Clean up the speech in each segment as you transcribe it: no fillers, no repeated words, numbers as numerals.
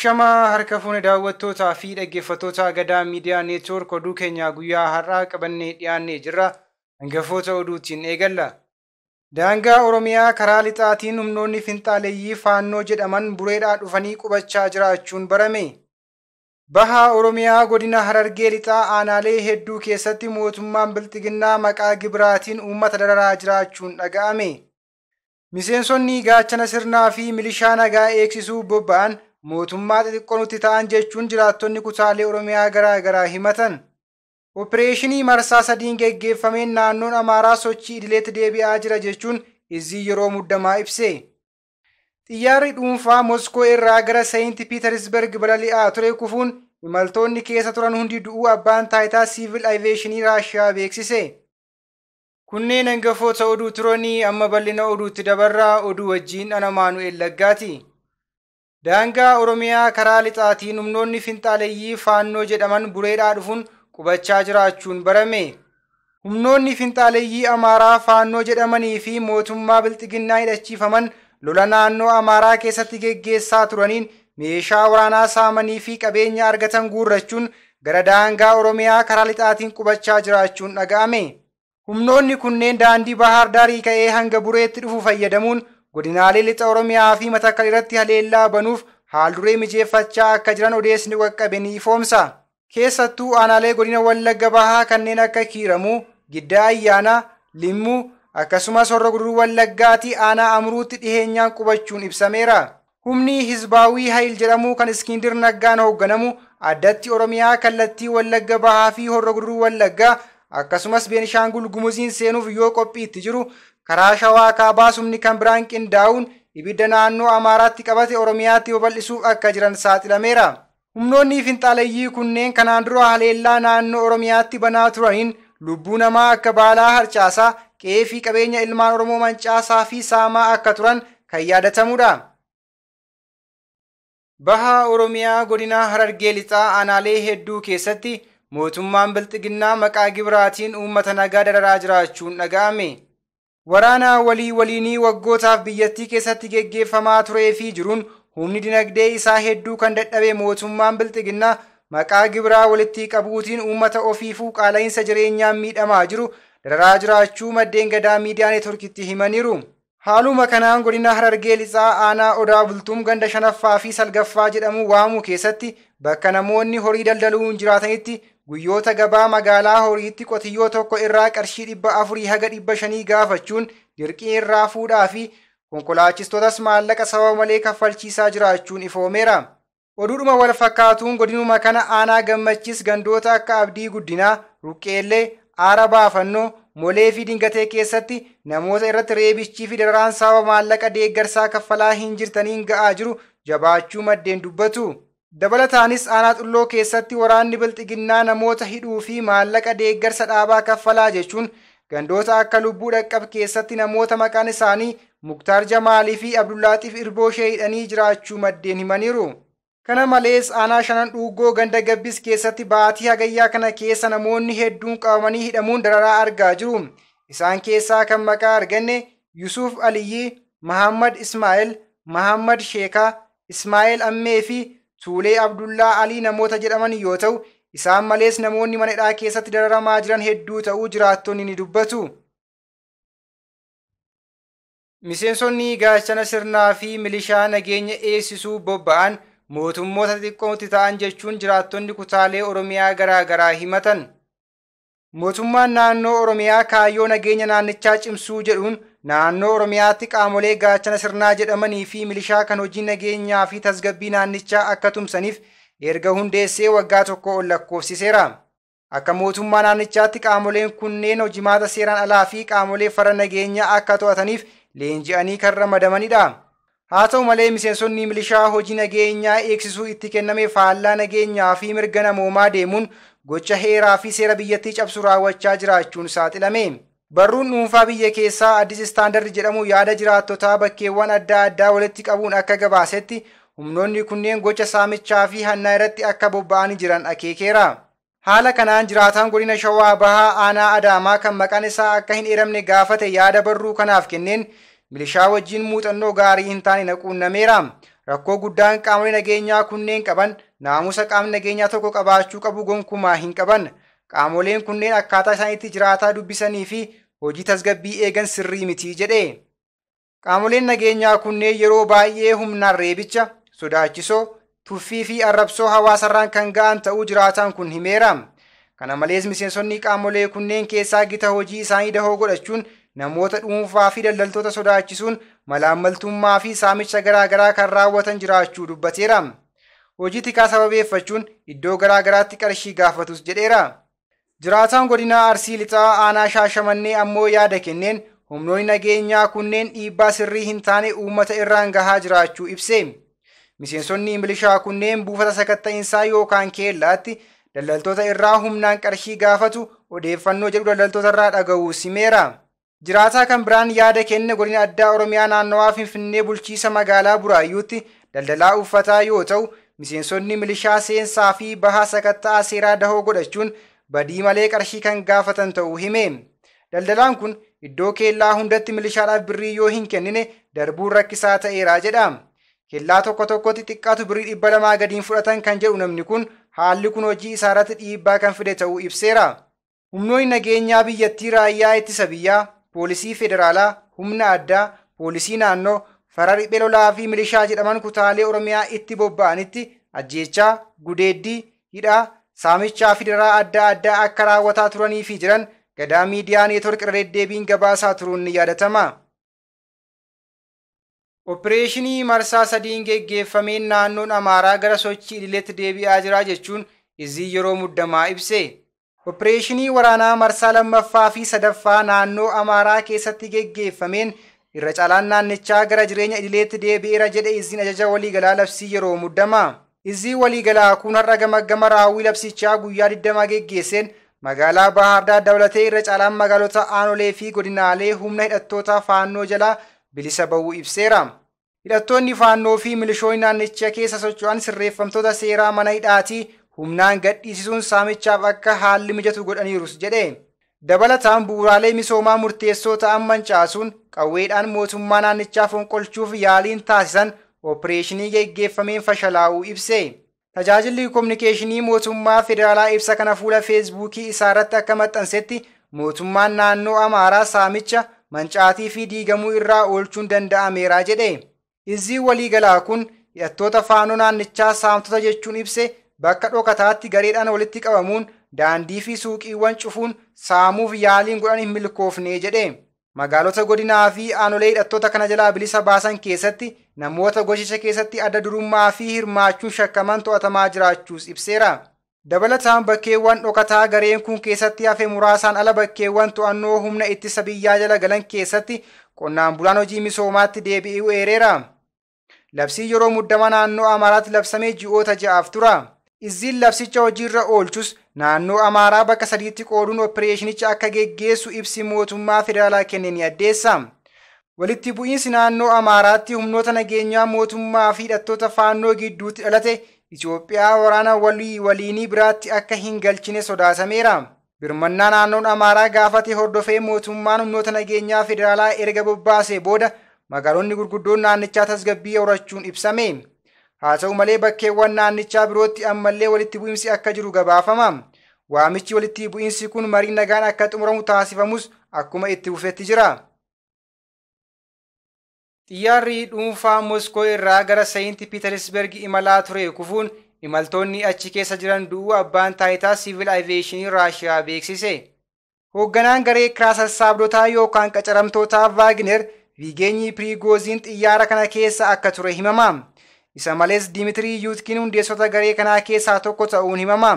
Ashamaa harka fuune daawwattootaa fi dhaggeeffattoota Gadaa Miidiyaa Neetwoork oduu keenya guyyaa har'aa qabannee dhiyaannee jirra. Hangafoota oduutiin eegalla. Daangaa Oromiyaa karaa lixaatiin humnoonni finxaaleeyyii Faannoo jedhaman bureedhaa dhufanii qubachaa jiraachuun barame. Bahaa Oromiyaa godina Harargee lixaa aanaalee hedduu keessatti mootummaan Bilxiginnaa maqaa gibiraatiin uummata dararaa jiraachuun dhaga'ame. Miseensonni gaachana sirnaa fi milishaa nagaa eegsisuu bobba'an mootummaa xixiqqoo nutti ta'an jechuun jiraattonni kutaalee Oromiyaa garaa garaa himatan. Opereeshinii marsaa sadiin geggeeffameen naannoon Amaaraa sochii idileetti deebi'aa jira jechuun Izzii yeroo muddamaa ibse. Xiyyaarri dhuunfaa Moskoo irraa gara Seeyint Piitersberg balali'aa ture kufuun imaltoonni keessa turan hundi du'uu abbaan taayitaa siivil aviyeeshinii Raashiyaa beeksise. Kunneen hangafoota oduu turanii amma bal'ina oduutti dabarraa oduu wajjin ana Maanu'el Laggaati. Daangaa Oromiyaa karaa lixaatiin humnoonni finxaaleeyyii Faannoo jedhaman bureedhaa dhufuun qubachaa jiraachuun barame. Humnoonni finxaaleeyyii Amaaraa Faannoo jedhamanii fi mootummaa Bilxiginnaa hidhachiifaman lola naannoo Amaaraa keessatti geggeessaa turaniin meeshaa waraanaa saamanii fi qabeenya argatan guurrachuun gara daangaa Oromiyaa karaa lixaatiin qubachaa jiraachuun dhaga'ame. Humnoonni kunneen daandii Bahaar Daarii ka'ee hanga Bureetti dhufu fayyadamuun godinaalee lixa Oromiyaa fi Matakkal irratti haleellaa banuuf haalduree mijeeffachaa akka jiran odeessni qaqqabe ni ifoomsa. Keessattuu aanaalee godina Wallagga Bahaa kanneen akka Kiiramuu, Giddaa Ayyaanaa, Limmuu akkasumas Horro Guduruu Wallaggaatii aanaa Amuruutti dhiheenyaan qubachuun ibsameera. Humni Hizbaawii Hayil jedhamu kan Iskindir Naggaan hoogganamu addatti Oromiyaa kallattii Wallagga Bahaa fi Horro Guduruu Wallaggaa akkasumas Beenishaangul Gumuziin seenuuf yoo qophiitti jiru karaa Shawaa kaabaa humni kan biraan qindaa'uun ibidda naannoo Amaaraatti qabate Oromiyaatti babal'isuuf akka jiran saaxilameera. Humnoonni finxaaleeyyii kunneen kanaan dura haleellaa naannoo Oromiyaatti banaa turaniin lubbuu namaa akka baalaa harcaasaa, qe'ee fi qabeenya ilmaan Oromoo mancaasaa fi saamaa akka turan kan yaadatamudha. Bahaa Oromiyaa godina Harargee lixaa aanaalee hedduu keessatti mootummaan Bilxiginnaa maqaa gibiraatiin uummata nagaa dararaa jiraachuun dhaga'ame. Waraana walii waliinii waggootaaf biyyattii keessatti geggeeffamaa turee fi jiruun humni dinagdee isaa hedduu kan dadhabe mootummaan Bilxiginnaa maqaa gibiraa walitti qabuutiin uummata ofiifuu qaala'insa jireenyaan miidhamaa jiru dararaa jiraachuu maddeen Gadaa Miidiyaa Neetworkitti himaniiru. Haaluma kanaan godina Harargee lixaa aanaa Odaa Bultuum ganda shanaffaa fi salgaffaa jedhamu waamuu keessatti bakka namoonni horii daldaluun jiraatanitti guyyoota gabaa magaalaa horiitti qotiyyoo tokko irraa qarshii 400 haga 500 gaafachuun dirqii irraa fuudhaa fi konkolaachistootas maallaqa sababa malee kaffalchiisaa jiraachuun ifoomeera. Oduudhuma wal fakkaatuun godinuma kana aanaa Gammachiis gandoota akka Abdii Guddinaa, Ruqqeellee, Aara Baafannoo, Molee fi Dingatee keessatti namoota irratti reebichii fi dararaan sababa maallaqa deeggarsaa kaffalaa hin jirtaniin ga'aa jiru jabaachuu maddeen dubbatu. Dabalataanis aanaa Xulloo keessatti waraanni Bilxiginnaa namoota hidhuu fi maallaqa deeggarsa dhaabaa kaffalaa jechuun gandoota akka Lubbuu Dhaqqab keessatti namoota maqaan isaanii Muktaar Jamaalii fi Abdullaaxiif Irbooshee hidhanii jiraachuu maddeen himaniiru. Kana malees aanaa Shanan Dhuuggoo ganda Gabbis keessatti baatii hagayyaa kana keessa namoonni hedduun qabamanii hidhamuun dararaa argaa jiru. Isaan keessaa kan maqaa arganne Yusuf Aliyyii, Mahammad Ismaa'el, Mahammad Sheekaa, Ismaa'el Ammee fi Tuulee Abdullaa Alii namoota jedhaman yoo ta'u, isaan malees namoonni mana hidhaa keessatti dararamaa jiran hedduu ta'uu jiraattonni ni dubbatu. Miseensonni gaachana sirnaa fi milishaa nageenya eegsisuu bobba'an mootummoota xixiqqootti ta'an jechuun jiraattonni kutaalee Oromiyaa garaa garaa himatan. Mootummaan naannoo Oromiyaa kaayyoo nageenya naannichaa cimsuu jedhuun naannoo Oromiyaatti qaamolee gaachana sirnaa jedhamanii fi milishaa kan hojii nageenyaa fi tasgabbii naannichaa akka tumsaniif erga hundeessee waggaa tokko ol lakkoofsiseera. Akka mootummaa naannichaatti qaamoleen kunneen hojimaata seeraan alaa fi qaamolee farra nageenyaa akka to'ataniif leenji'anii kan ramadamanidha. Haa ta'u malee miseensonni milishaa hojii nageenyaa eegsisuu itti kenname faallaa nageenyaa fi mirga namoomaa deemuun gocha heeraa fi seera biyyattii cabsu raawwachaa jiraachuun saaxilame. Barruun dhuunfaa biyya keessaa Addis Istaandard jedhamu yaada jiraattotaa bakkeewwan adda addaa walitti qabuun akka gabaasetti humnoonni kunneen gocha saamichaa fi hannaa irratti akka bobba'anii jiran akeekeera. Haala kanaan jiraataan godina Shawaa Bahaa aanaa Adaamaa kan maqaan isaa akka hin eeramne gaafate yaada barruu kanaaf kenneen milishaa wajjin muuxannoo gaarii hin taane na quunnameera. Rakkoo guddaan qaamolee nageenyaa kunneen qaban naamusa qaamni nageenyaa tokko qabaachuu qabu gonkumaa hin qaban. Qaamoleen kunneen akkaataa isaan itti jiraataa dubbisanii fi hojii tasgabbii eegan sirrii miti jedhe. Qaamoleen nageenyaa kunneen yeroo baay'ee humnaan reebicha, sodaachisoo, tuffii fi arrabsoo hawaasarraan kan ga'an ta'uu jiraataan kun himeera. Kana malees miseensonni qaamolee kunneen keessaa gita hojii isaanii dahoo godhachuun namoota dhuunfaa fi daldaltoota sodaachisuun malaammaltummaa fi saamicha garaagaraa kan raawwatan jiraachuu dubbateera. Hojii tikaa sababeeffachuun iddoo garaagaraatti qarshii gaafatus jedheera. Jiraataan godina Arsii Lixaa aanaa Shaashamannee ammoo yaada kenneen humnoonni nageenyaa kunneen dhiibbaa sirrii hin taane uummata irraan gahaa jiraachuu ibse. Miseensonni milishaa kunneen buufata sakatta'iinsaa yookaan keellaatti daldaltoota irraa humnaan qarshii gaafatu odeeffannoo jedhu daldaltoota irraa dhaga'uu simeera. Jiraataa kan biraan yaada kenne godina addaa Oromiyaa naannawaa Finfinnee bulchiisa magaalaa Buraayyuutti daldalaa uffataa yoo ta'u, miseensonni milishaa seensaa fi bahaa sakatta'aa seeraa dahoo godhachuun badii malee qarshii kan gaafatan ta'uu hime. Daldalaan kun iddoo keellaa hundatti milishaadhaaf birrii yoo hin kennine darbuun rakkisaa ta'eera jedha. Kellaa tokko tokkotti xiqqaatu birrii 200 gadiin fudhatan kan jedhu namni kun haalli kun hojii isaarratti dhiibbaa kan fide ta'uu ibseera. Humnoonni nageenyaa biyyattii raayyaa ittisa biyyaa, poolisii federaalaa, humna addaa, poolisii naannoo, farra riphee lolaa fi milishaa jedhaman kutaalee Oromiyaa itti bobba'anitti ajjeechaa, gudeeddii, hidhaa, saamichaa fi daraa adda addaa akka raawwataa turanii fi jiran Gadaa Miidiyaa Neetwork irra deddeebiin gabaasaa turuun ni yaadatama. Opereeshinii marsaa sadiin geggeeffameen naannoon Amaaraa gara sochii idileetti deebi'aa jira jechuun izii yeroo muddamaa ibse. Opereeshinii waraanaa marsaa lammaffaa fi sadaffaa naannoo Amaaraa keessatti geggeeffameen irra caalaan naannichaa gara jireenya idileetti deebi'eera jedhe iziin ajaja waliigalaa labsii yeroo muddamaa. Izii waliigalaa kun har'a gamaggama raawwii labsichaa guyyaa 20 geggeesseen magaalaa Baahar Daar dabalatee irra caalaan magaalota aanolee fi godinaalee humna hidhattoota faannoo jalaa bilisa ba'uu ibseera. Hidhattoonni faannoo fi milishoonni naannicha keessa socho'an sirreeffamtoota seeraa mana hidhaatii humnaan gadhiisisuun saamichaaf akka haalli mijatu godhaniirus jedhe. Dabalataan bu'uuraalee misoomaa murteessoo ta'an mancaasuun qawweedhaan mootummaa naannichaa fonqolchuuf yaaliin taasisan opereeshinii geggeeffameen fashalaa'uu ibse. Tajaajilli kominikeeshinii mootummaa federaalaa ibsa kana fuula feesbuukii isaarratti akka maxxansetti mootummaan naannoo Amaaraa saamicha mancaatii fi diigamuu irraa oolchuun danda'ameera jedhe. Izii waliigalaa kun hidhattoota faannoo naannichaa saamtota jechuun ibse bakka dhokataatti gareedhaan walitti qabamuun daandii fi suuqiiwwan cufuun saamuuf yaaliin godhan hin milkoofne jedhe. Magaalota godinaa fi aanolee hidhattoota kana jalaa bilisa baasan keessatti namoota gochicha keessatti adda durummaa fi hirmaachuun shakkaman to'atamaa jiraachuus ibseera. Dabalataan bakkeewwan dhokataa gareen kun keessatti hafe muraasaan ala bakkeewwan to'annoo humna ittisa biyyaa jala galan keessatti qonnaan bulaan hojii misoomaatti deebi'uu eereera. Labsii yeroo muddama naannoo Amaaraatti labsamee ji'oota 6 tura. Iziin labsicha hojiirra oolchus naannoo Amaaraa bakka sadiitti qooduun opereeshinicha akka geggeessu ibsi mootummaa federaalaa kenne ni addeessa. Walitti bu'iinsi naannoo Amaaraatti humnoota nageenyaa mootummaa fi hidhattoota faannoo gidduutti dhalate Itoophiyaa waraana walii waliinii biraatti akka hin galchine sodaatameera. Birmannaa naannoon Amaaraa gaafate hordofee mootummaan humnoota nageenyaa federaalaa erga bobbaasee booda magaalonni gurguddoon naannichaa tasgabbii horachuun ibsame. Haa ta'u malee bakkeewwan naannichaa birootti ammallee walitti bu'iinsi akka jiru gabaafama. Waamichi walitti bu'iinsi kun marii nagaan akka xumuramu taasifamus akkuma itti fufetti jira. Xiyyaarri dhuunfaa Moskoo irraa gara Saayinti Piitersberg imalaa ture kufuun imaltoonni achi keessa jiran du'uu abbaan taayitaa siivil aviyeeshinii Raashiyaa beeksise. Hoogganaan garee kiraa sassaabdotaa yookaan qacaramtootaa Vaagner Viigeenyi Piriigooziin xiyyaara kana keessa akka ture himama. Isa malees Dimitrii Yuutkiin hundeessota garee kanaa keessaa tokko ta'uun himama.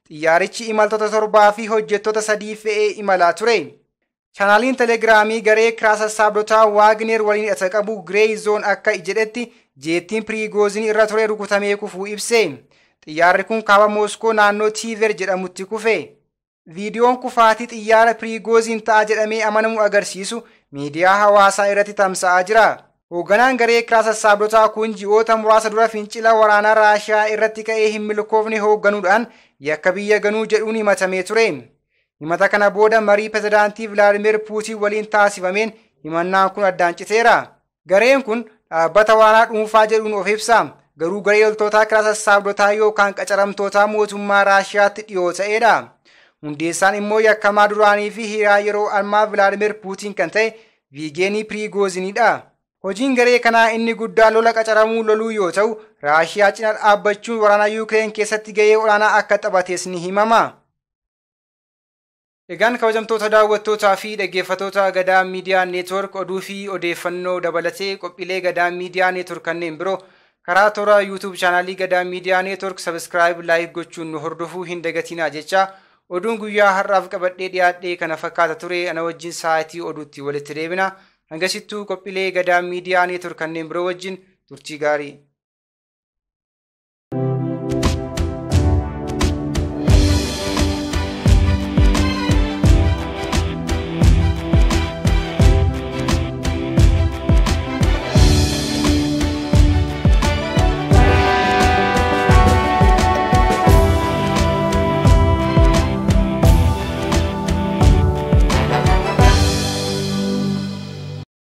Xiyyaarichi imaltoota 7 fi hojjettoota 3 fe'ee imalaa ture. Chaanaaliin Telegiraamii garee kiraa sassaabdotaa Waagner waliin hidhata qabu Gireey Zoon akka jedhetti jeettiin Piriigooziin irra ture rukutamee kufuu ibse. Xiyyaarri kun kaaba Mooskoo naannoo Tiiver jedhamutti kufe. Viidiyoon kufaatii xiyyaara Piriigooziin ta'a jedhamee amanamu agarsiisu miidiyaa hawaasaa irratti tamsa'aa jira. Hoogganaan garee kiraa sassaabdotaa kun ji'oota muraasa dura fincila waraanaa Raashiyaa irratti ka'ee hin milkoofne hoogganuudhaan yakka biyya ganuu jedhuun himatamee ture. Himata kana booda marii pirezidaantii Vilaadimir Puutiin waliin taasifameen himannaan kun addaan citeera. Gareen kun Dhaabbata waraanaa dhuunfaa jedhuun of ibsa. Garuu garee loltootaa kiraa sassaabdotaa yookaan qacaramtootaa mootummaa Raashiyaatti dhiyoo ta'edha. Hundeessaan immoo yakkamaa duraanii fi hiriyaa yeroo ammaa Vilaadimir Puutiin kan ta'e Viigeenii Piriigoozinidha. Hojiin garee kanaa inni guddaa lola qacaramuu loluu yoo ta'u, Raashiyaa cina dhaabbachuun waraana Yuukireen keessatti gahee olaanaa akka taphates ni himama. Egaan kabajamtoota daawwattootaa fi dhaggeeffattoota Gadaa Miidiyaa Neetwork, oduu fi odeeffannoo dabalatee qophiilee Gadaa Miidiyaa Neetwork kanneen biroo karaa toora YouTube chaanaalii Gadaa Miidiyaa Neetwork subscribe, like gochuun nu hordofuu hin dagatinaa jecha, oduun guyyaa har'aaf qabadhee dhiyaadhee kana fakkaata ture. Ana wajjin sa'aatii oduutti walitti deebina. Hangasittuu qophiilee Gadaa Miidiyaa Neetwork kanneen biroo wajjin turtii gaarii.